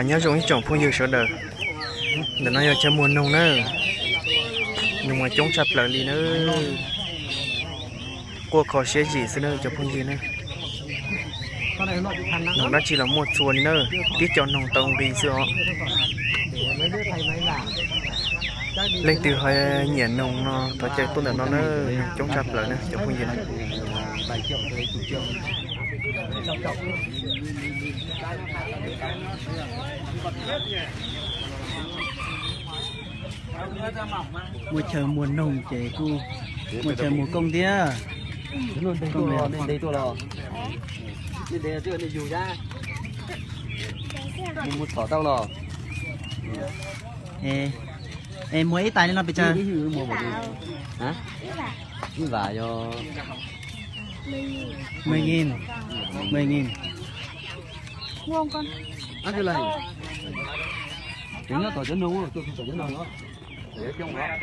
Nyob zoo ib tsoom phooj ywg sawv daws, ntawm no yog chaw muag noog na, noog mas coob tshaj plaws li na, quaj kho siab zim xwb na cov phooj ywg na. Noog dab tsi los muaj txhua li na, tib co noog tau nqi xwb os. Leej twg ho nyiam noog no thov caw tuaj ntawm no na, noog coob tshaj plaws na cov phooj ywg na. Muaj chaw muag noog ces kuj muaj chaw muag kooj thiab. Es muag ib tais li no pes tsawg? Ib vam yog mười nghìn. Mười nghìn. Cov nyob tom cov noog, tom cov noog os.